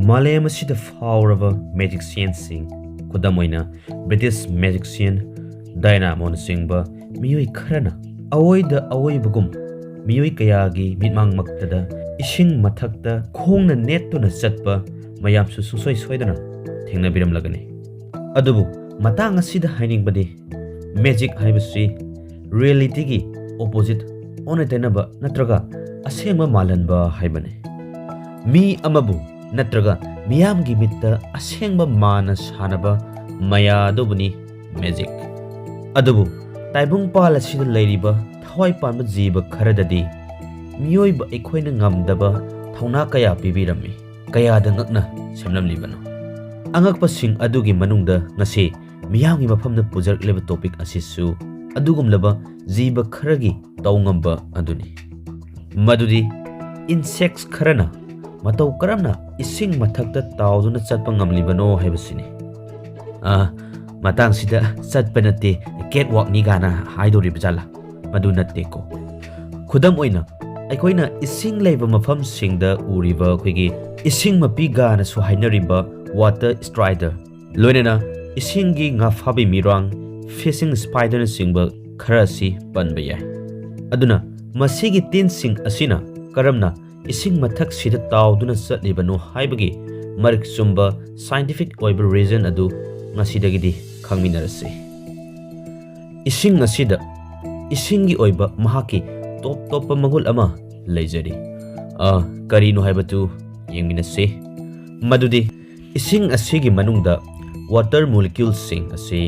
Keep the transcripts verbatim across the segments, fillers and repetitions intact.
ꯃꯥꯂꯦꯝ ꯑꯁꯤꯗ ꯐꯥꯎꯔꯕ ꯃꯦꯖꯤꯛꯁꯤꯌꯟꯁꯤꯡ, ꯈꯨꯗꯝ ꯑꯣꯏꯅ ꯕ꯭ꯔꯤꯇꯤꯁ ꯃꯦꯖꯤꯛꯁꯤꯌꯟ ꯗꯥꯏꯅꯥꯃꯣꯅꯆꯤꯡꯕ ꯃꯤꯑꯣꯏ ꯈꯔꯅ ꯑꯑꯣꯏꯗ ꯑꯑꯣꯏꯕꯒꯨꯝ ꯃꯤꯑꯣꯏ ꯀꯌꯥꯒꯤ ꯃꯤꯠꯃꯥꯡꯃꯛꯇꯗ ꯏꯁꯤꯡ ꯃꯊꯛꯇ ꯈꯣꯡꯅ ꯅꯦꯠꯇꯨꯅ ꯆꯠꯄ ꯃꯌꯥꯝꯁꯨ ꯁꯨꯡꯁꯣꯏ ꯁꯣꯏꯗꯅ ꯊꯦꯡꯅꯕꯤꯔꯝꯂꯒꯅꯤ꯫ ꯑꯗꯨꯕꯨ ꯃꯇꯥꯡ ꯑꯁꯤꯗ ꯍꯥꯏꯅꯤꯡꯕꯗꯤ, ꯃꯦꯖꯤꯛ ꯍꯥꯏꯕꯁꯤ ꯔꯤꯌꯦꯂꯤꯇꯤꯒꯤ ꯑꯣꯄꯣꯖꯤꯠ, ꯑꯣꯟꯅ ꯇꯩꯅꯕ ꯅꯠꯇ꯭ꯔꯒ ꯑꯁꯦꯡꯕ ꯃꯥꯜꯍꯟꯕ ꯍꯥꯏꯕꯅꯤ꯫ ꯃꯤ ꯑꯃꯕꯨ ꯅꯠꯇ꯭ꯔꯒ ꯃꯤꯌꯥꯝꯒꯤ ꯃꯤꯠꯇ ꯑꯁꯦꯡꯕ ꯃꯥꯅ ꯁꯥꯟꯅꯕ ꯃꯌꯥ ꯑꯗꯨꯕꯨꯅꯤ ꯃꯦꯖꯤꯛ꯫ ꯑꯗꯨꯕꯨ ꯇꯥꯏꯕꯪꯄꯥꯜ ꯑꯁꯤꯗ ꯂꯩꯔꯤꯕ ꯊꯋꯥꯏ ꯄꯥꯟꯕ ꯖꯤꯕ ꯈꯔꯗꯗꯤ ꯃꯤꯑꯣꯏꯕ ꯑꯩꯈꯣꯏꯅ ꯉꯝꯗꯕ ꯊꯧꯅꯥ ꯀꯌꯥ ꯄꯤꯕꯤꯔꯝꯃꯤ꯫ ꯀꯌꯥꯗ ꯉꯛꯅ ꯁꯦꯝꯂꯝꯂꯤꯕꯅꯣ? ꯑꯉꯛꯄꯁꯤꯡ ꯑꯗꯨꯒꯤ ꯃꯅꯨꯡꯗ ꯉꯁꯤ ꯃꯤꯌꯥꯝꯒꯤ ꯃꯐꯝꯗ ꯄꯨꯖꯔꯛꯂꯤꯕ ꯇꯣꯄꯤꯛ ꯑꯁꯤꯁꯨ ꯑꯗꯨꯒꯨꯝꯂꯕ ꯖꯤꯕ ꯈꯔꯒꯤ ꯇꯧꯉꯝꯕ ꯑꯗꯨꯅꯤ꯫ ꯃꯗꯨꯗꯤ ꯏꯟꯁꯦꯛꯁ ꯈꯔꯅ ꯃꯇꯧ ꯀꯔꯝꯅ ꯏꯁꯤꯡ ꯃꯊꯛꯇ ꯇꯥꯎꯗꯨꯅ ꯆꯠꯄ ꯉꯝꯂꯤꯕꯅꯣ ꯍꯥꯏꯕꯁꯤꯅꯤ꯫ ꯑ, ꯃꯇꯥꯡꯁꯤꯗ ꯆꯠꯄ ꯅꯠꯇꯦ, ꯀꯦꯠ ꯋꯥꯛꯅꯤ ꯀꯥꯏꯅ ꯍꯥꯏꯗꯧꯔꯤꯕ ꯖꯥꯠꯂꯥ? ꯃꯗꯨ ꯅꯠꯇꯦꯀꯣ꯫ ꯈꯨꯗꯝ ꯑꯣꯏꯅ, ꯑꯩꯈꯣꯏꯅ ꯏꯁꯤꯡ ꯂꯩꯕ ꯃꯐꯝꯁꯤꯡꯗ ꯎꯔꯤꯕ ꯑꯩꯈꯣꯏꯒꯤ ꯏꯁꯤꯡ ꯃꯄꯤ ꯀꯥꯏꯅꯁꯨ ꯍꯥꯏꯅꯔꯤꯕ ꯋꯥꯇꯔ ꯁ꯭ꯇ꯭ꯔꯥꯏꯗꯔ, ꯂꯣꯏꯅꯅ ꯏꯁꯤꯡꯒꯤ ꯉꯥ ꯐꯥꯕꯤ ꯃꯤꯔꯥꯡ, ꯐꯤꯁꯤꯡ ꯁ꯭ꯄꯥꯏꯗꯔꯅꯆꯤꯡꯕ ꯈꯔ ꯑꯁꯤ ꯄꯟꯕ ꯌꯥꯏ꯫ ꯑꯗꯨꯅ ꯃꯁꯤꯒꯤ ꯇꯤꯟꯁꯤꯡ ꯑꯁꯤꯅ ꯀꯔꯝꯅ ꯏꯁꯤꯡ ꯃꯊꯛꯁꯤꯗ ꯇꯥꯎꯗꯨꯅ ꯆꯠꯂꯤꯕꯅꯣ ꯍꯥꯏꯕꯒꯤ ꯃꯔꯤꯛ ꯆꯨꯝꯕ ꯁꯥꯏꯟꯇꯤꯐꯤꯛ ꯑꯣꯏꯕ ꯔꯤꯖꯟ ꯑꯗꯨ ꯉꯁꯤꯗꯒꯤꯗꯤ ꯈꯪꯃꯤꯟꯅꯔꯁꯤ꯫ ꯏꯁꯤꯡ ꯑꯁꯤꯗ ꯏꯁꯤꯡꯒꯤ ꯑꯣꯏꯕ ꯃꯍꯥꯛꯀꯤ ꯇꯣꯞ ꯇꯣꯞꯄ ꯃꯒꯨꯟ ꯑꯃ ꯂꯩꯖꯔꯤ꯫ ꯑ, ꯀꯔꯤꯅꯣ ꯍꯥꯏꯕꯗꯨ ꯌꯦꯡꯃꯤꯟꯅꯁꯤ꯫ ꯃꯗꯨꯗꯤ ꯏꯁꯤꯡ ꯑꯁꯤꯒꯤ ꯃꯅꯨꯡꯗ ꯋꯥꯇꯔ ꯃꯣꯂꯤꯀ꯭ꯌꯨꯜꯁꯤꯡ ꯑꯁꯤ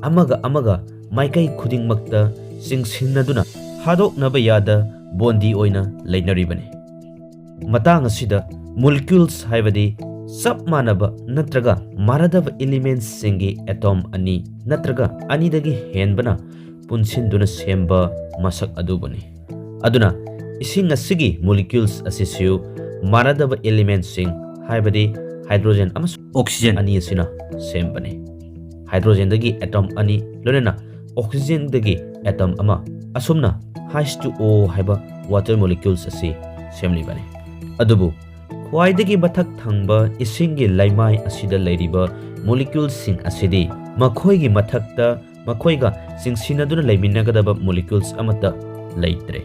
ꯑꯃꯒ ꯑꯃꯒ ꯃꯥꯏꯀꯩ ꯈꯨꯗꯤꯡꯃꯛꯇ ꯆꯤꯡꯁꯤꯟꯅꯗꯨꯅ ꯊꯥꯗꯣꯛꯅꯕ ꯌꯥꯗ ꯕꯣꯟꯗꯤ ꯑꯣꯏꯅ ꯂꯩꯅꯔꯤꯕꯅꯤ꯫ ꯃꯇꯥꯡ ꯑꯁꯤꯗ ꯃꯣꯂꯤꯀ꯭ꯌꯨꯜꯁ ꯍꯥꯏꯕꯗꯤ ꯆꯞ ꯃꯥꯟꯅꯕ ꯅꯠꯇ꯭ꯔꯒ ꯃꯥꯟꯅꯗꯕ ꯏꯂꯤꯃꯦꯟꯠꯁꯤꯡꯒꯤ ꯑꯦꯇꯣꯝ ꯑꯅꯤ ꯅꯠꯇ꯭ꯔꯒ ꯑꯅꯤꯗꯒꯤ ꯍꯦꯟꯕꯅ ꯄꯨꯟꯁꯤꯟꯗꯨꯅ ꯁꯦꯝꯕ ꯃꯁꯛ ꯑꯗꯨꯕꯨꯅꯤ꯫ ꯑꯗꯨꯅ ꯏꯁꯤꯡ ꯑꯁꯤꯒꯤ ꯃꯣꯂꯤꯀ꯭ꯌꯨꯜꯁ ꯑꯁꯤꯁꯨ ꯃꯥꯟꯅꯗꯕ ꯏꯂꯤꯃꯦꯟꯠꯁꯤꯡ, ꯍꯥꯏꯕꯗꯤ ꯍꯥꯏꯗ꯭ꯔꯣꯖꯦꯟ ꯑꯃꯁꯨꯡ ꯑꯣꯛꯁꯤꯖꯦꯟ ꯑꯅꯤ ꯑꯁꯤꯅ ꯁꯦꯝꯕꯅꯤ꯫ ꯍꯥꯏꯗ꯭ꯔꯣꯖꯦꯟꯗꯒꯤ ꯑꯦꯇꯣꯝ ꯑꯅꯤ, ꯂꯣꯏꯅꯅ ꯑꯣꯛꯁꯤꯖꯦꯟꯗꯒꯤ ꯑꯦꯇꯣꯝ ꯑꯃ, ꯑꯁꯨꯝꯅ ꯍꯩꯆ ꯇꯨ ꯑꯣ ꯍꯥꯏꯕ ꯋꯥꯇꯔ ꯃꯣꯂꯤꯀ꯭ꯌꯨꯜꯁ ꯑꯁꯤ ꯁꯦꯝꯂꯤꯕꯅꯤ꯫ ꯑꯗꯨꯕꯨ ꯈ꯭ꯋꯥꯏꯗꯒꯤ ꯃꯊꯛ ꯊꯪꯕ ꯏꯁꯤꯡꯒꯤ ꯂꯩꯃꯥꯏ ꯑꯁꯤꯗ ꯂꯩꯔꯤꯕ moleculeꯁꯤꯡ ꯑꯁꯤꯗꯤ ꯃꯈꯣꯏꯒꯤ ꯃꯊꯛꯇ ꯃꯈꯣꯏꯒ ꯆꯤꯡꯁꯤꯟꯅꯗꯨꯅ ꯂꯩꯃꯤꯟꯅꯒꯗꯕ molecules ꯑꯃꯠꯇ ꯂꯩꯇ꯭ꯔꯦ꯫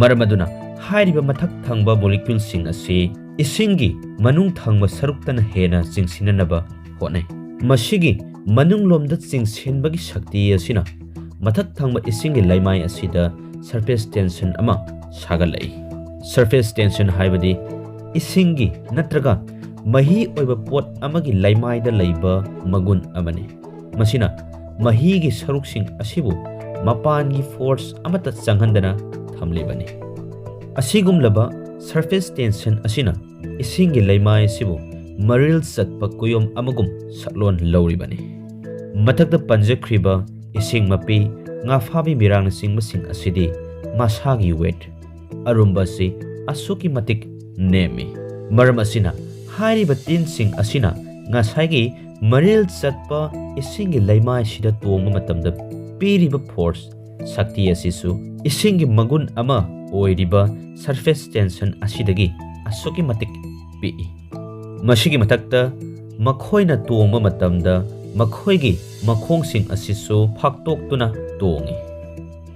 ꯃꯔꯝ ꯑꯗꯨꯅ ꯍꯥꯏꯔꯤꯕ ꯃꯊꯛ ꯊꯪꯕ moleculeꯁꯤꯡ ꯑꯁꯤ ꯏꯁꯤꯡꯒꯤ ꯃꯅꯨꯡ ꯊꯪꯕ ꯁꯔꯨꯛꯇꯅ ꯍꯦꯟꯅ ꯆꯤꯡꯁꯤꯟꯅꯅꯕ ꯍꯣꯠꯅꯩ꯫ ꯃꯁꯤꯒꯤ ꯃꯅꯨꯡꯂꯣꯝꯗ ꯆꯤꯡꯁꯤꯟꯕꯒꯤ ꯁꯛꯇꯤ ꯑꯁꯤꯅ ꯃꯊꯛ ꯊꯪꯕ ꯏꯁꯤꯡꯒꯤ ꯂꯩꯃꯥꯏ ꯑꯁꯤꯗ surface tension ꯑꯃ ꯁꯥꯒꯠꯂꯛꯏ꯫ Surface tension ꯍꯥꯏꯕꯗꯤ ꯏꯁꯤꯡꯒꯤ ꯅꯠꯇ꯭ꯔꯒ ꯃꯍꯤ ꯑꯣꯏꯕ ꯄꯣꯠ ꯑꯃꯒꯤ ꯂꯩꯃꯥꯏꯗ ꯂꯩꯕ ꯃꯒꯨꯟ ꯑꯃꯅꯤ꯫ ꯃꯁꯤꯅ ꯃꯍꯤꯒꯤ ꯁꯔꯨꯛꯁꯤꯡ ꯑꯁꯤꯕꯨ ꯃꯄꯥꯟꯒꯤ force ꯑꯃꯠꯇ ꯆꯪꯍꯟꯗꯅ ꯊꯝꯂꯤꯕꯅꯤ꯫ ꯑꯁꯤꯒꯨꯝꯂꯕ surface tension ꯑꯁꯤꯅ ꯏꯁꯤꯡꯒꯤ ꯂꯩꯃꯥꯏ ꯑꯁꯤꯕꯨ ꯃꯔꯤꯜ ꯆꯠꯄ ꯀꯨꯌꯣꯝ ꯑꯃꯒꯨꯝ ꯁꯛꯂꯣꯟ ꯂꯧꯔꯤꯕꯅꯤ꯫ ꯃꯊꯛꯇ ꯄꯟꯖꯈ꯭ꯔꯤꯕ ꯏꯁꯤꯡ ꯃꯄꯤ, ꯉꯥ ꯐꯥꯕꯤ ꯃꯤꯔꯥꯡꯅꯆꯤꯡꯕꯁꯤꯡ ꯑꯁꯤꯗꯤ ꯃꯁꯥꯒꯤ weight ꯑꯔꯨꯝꯕ ꯑꯁꯤ ꯑꯁꯨꯛꯀꯤ ꯃꯇꯤꯛ ꯅꯦꯝꯃꯤ꯫ ꯃꯔꯝ ꯑꯁꯤꯅ ꯍꯥꯏꯔꯤꯕ ꯇꯤꯟꯁꯤꯡ ꯑꯁꯤꯅ ꯉꯁꯥꯏꯒꯤ ꯃꯔꯤꯜ ꯆꯠꯄ ꯏꯁꯤꯡꯒꯤ ꯂꯩꯃꯥꯏꯁꯤꯗ ꯇꯣꯡꯕ ꯃꯇꯝꯗ ꯄꯤꯔꯤꯕ force, ꯁꯛꯇꯤ ꯑꯁꯤꯁꯨ ꯏꯁꯤꯡꯒꯤ ꯃꯒꯨꯟ ꯑꯃ ꯑꯣꯏꯔꯤꯕ surface tension ꯑꯁꯤꯗꯒꯤ ꯑꯁꯨꯛꯀꯤ ꯃꯇꯤꯛ ꯄꯤꯛꯏ꯫ ꯃꯁꯤꯒꯤ ꯃꯊꯛꯇ ꯃꯈꯣꯏꯅ ꯇꯣꯡꯕ ꯃꯇꯝꯗ ꯃꯈꯣꯏꯒꯤ ꯃꯈꯣꯡꯁꯤꯡ ꯑꯁꯤꯁꯨ ꯐꯥꯛꯇꯣꯛꯇꯨꯅ ꯇꯣꯡꯏ꯫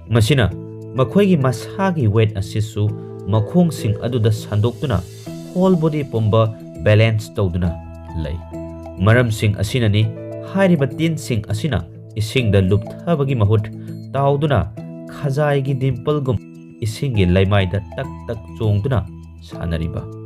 ꯃꯁꯤꯅ ꯃꯈꯣꯏꯒꯤ ꯃꯁꯥꯒꯤ weight ꯑꯁꯤꯁꯨ ꯃꯈꯣꯡꯁꯤꯡ ꯑꯗꯨꯗ ꯁꯟꯗꯣꯛꯇꯨꯅ whole body ꯄꯨꯝꯕ balance ꯇꯧꯗꯨꯅ ꯂꯩ꯫ ꯃꯔꯝꯁꯤꯡ ꯑꯁꯤꯅꯅꯤ ꯍꯥꯏꯔꯤꯕ ꯇꯤꯟꯁꯤꯡ ꯑꯁꯤꯅ ꯏꯁꯤꯡꯗ ꯂꯨꯞꯊꯕꯒꯤ ꯃꯍꯨꯠ ꯇꯥꯎꯗꯨꯅ ꯈꯖꯥꯏꯒꯤ dimpleꯒꯨꯝ ꯏꯁꯤꯡꯒꯤ ꯂꯩꯃꯥꯏꯗ ꯇꯛ ꯇꯛ ꯆꯣꯡꯗꯨꯅ ꯁꯥꯟꯅꯔꯤꯕ꯫